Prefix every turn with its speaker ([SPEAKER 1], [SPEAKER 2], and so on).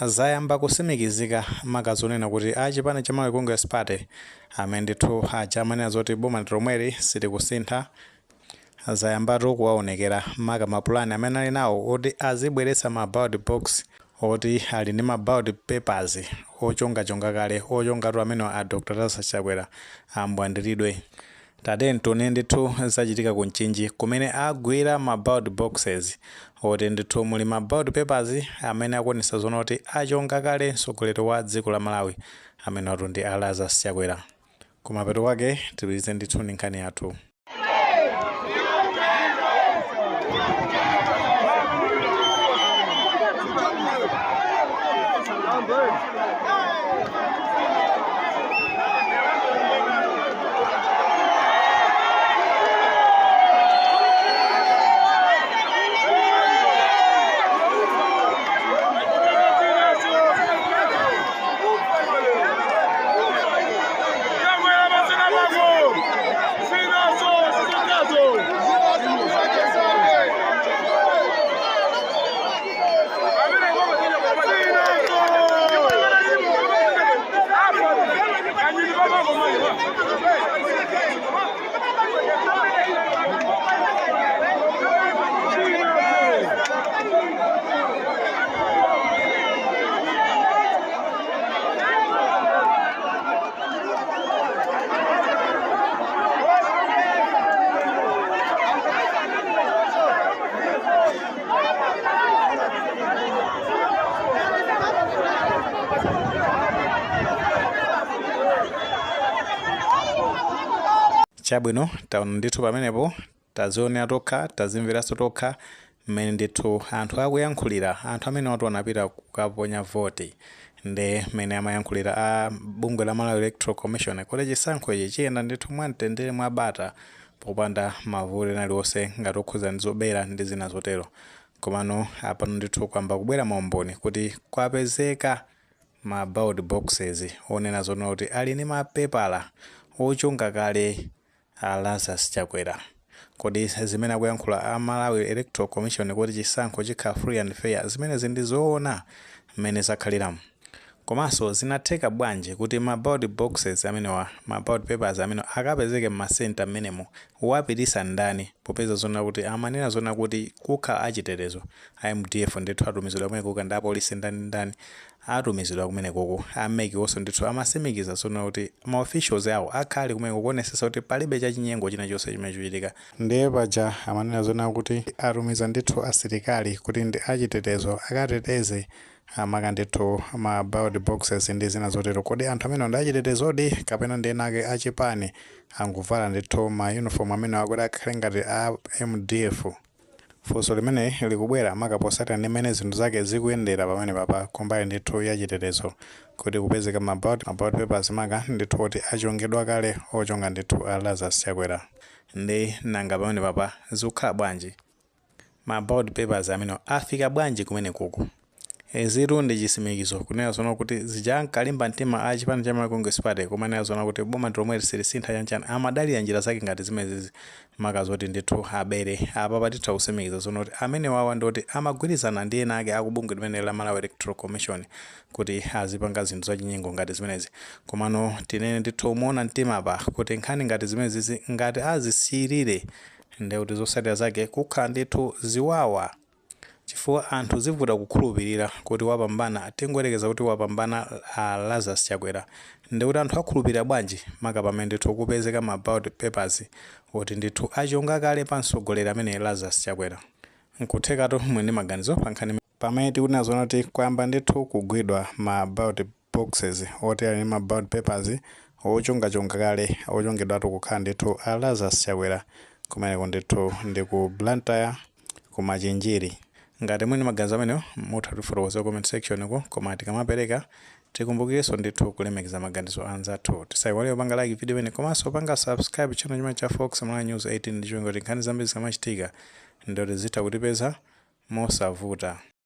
[SPEAKER 1] Zayamba kusimikizika maka zonena kuti a chipani cha Malawi Congress Party amene ndithu aja amanena zoti boma ndi lomweli sitikusintha, zayambatu kuwaonekera maka mapulani amene ali nawo oti azibweretsa ma ballot box oti ali ndi ma ballot papers ochongachonga kale, ochongatu amenewa a Dr Lazarus Chakwera ambwandiridwe. Tatiyeni tione ndithu zachitika ku Mchinji kumene agwira ma ballot boxes oti ndithu muli ma ballot papers amene akuonetsa zoona kuti achonga kale mtsogoleri wa dziko la Malawi amenewatu ndi a Lazarus Chakwera. Kumapeto kwake tipitirize ndithu ndi nkhani yathu. Chabwino, taona ndithu pamenepo, tazionera tokha, tazimveranso tokha mmene ndithu anthu akuyankhulira, anthu amenewatu anapita kukaponya voti nde mmene amayankhulira a bungwe la Malawi Electoral Commission kuti chisankho ichi chiyenda ndithu mwamtendere mwabata popanda mavuto ena aliwonse ngati okhuza ndi zobera ndi zina zotero. Komano apano ndithu kwayamba kubwera maumboni kuti kwapezeka ma ballot boxes onena zonena kuti ali ndi mapepala ochonga kale a Lazarus Chakwera. Kodi zimene akuyankhula a Malawi Electoral Commission kuti chisankho chikhala free and fair zimenezi ndi zoona mmene zakhaliramu? Komanso zinatheka bwanji kuti ma ballot boxes amenewa, ma ballot papers amenewa akapezeke mma centre mmenemu? Wapitisa ndani popeza zonena kuti amanena zonena kuti kukhala achitetezo a MDF ndithu atumizidwa kumenekuka ndi apolisi ndani ndani atumizidwa kumenekuku. A mec wonso ndithu amasimikiza zonena kuti ma officials awo akhala ali kumeneko kuonesesa kuti palibe chachinyengo china chonse chimene chikuchitika. Ndiye paja amanena zonena kuti atumiza ndithu asilikali kuti ndi achitetezo akateteze maka ndithu ma ballot boxes ndi zina zotero. Kodi anthu amenewa ndi achitetezodi kapena ndi ena ake achipani angovala ndithu ma uniform amenewa kuti akhale ngati a MDF? Funso limeneli likubwera maka potsatira ndi mmene zinthu zake zikuyendera pamenepapa kumbali ndithu ya chitetezo kuti kupezeka ma ballot papers maka ndithu oti achongedwa kale ochonga ndithu a Lazarus Chakwera. Nde nanga pamenepapa zikukhala bwanji? Ma ballot papers amenewa afika bwanji kumenekuku? Izitu ndi chisimikizo kunena zoona kuti zija ankalimba mtima a chipani cha Malawi Congress Party kumanena zoona kuti boma ndi lomweli silisintha chanchani amadalira njira zake ngati zimenezizi maka zoti ndithu abere. Apapa titha kusimikiza zoona kuti amenewawa ndi oti amagwirizana ndi ena ake aku bungwe limeneli la Malawi Electoral Commission kuti azipanga zinthu zachinyengo ngati zimenezi. Komano tinene ndithu moona mtima apa kuti nkhani ngati zimenezizi ngati azisiyirire ndekuti zotsatira zake kukhala ndithu ziwawa. Chifukwa anthu zivuta kukhulupilira kuti wapambana, tingoyerekeza kuti wapambana a Lazarus Chakwera, ndekuti anthu akhulupilira bwanji maka pamene ndithu kupezeka ma ballot papers oti ndithu achonga kale pa mtsogoleri ameneyi Lazarus Chakwera. Nkuthekatu muli ndi maganizo pa nkhani imeneyi. Pamene tikunena zoona kuti kwayamba ndithu kugwidwa ma ballot boxes oti ali ndi ma ballot papers ochongachonga kale ochongedwatu kukhala ndithu a Lazarus Chakwera kumeneko ndithu ndi ku Blantyre ku Machinjiri. Ngati muli ndi maganizo amenewo mutha kutifotokozera ku comment section ko koma tikamapereka tikumbukirenso ndithu kulemekeza maganizo a anzathu. Tisaiwale kupanga like video imeneyi komanso kupanga subscribe channel chimene cha Fox Malawi News 18 ndi cholinga kuti nkhani zambiri zikamachitika ndoti zitha kutipeza mosavuta.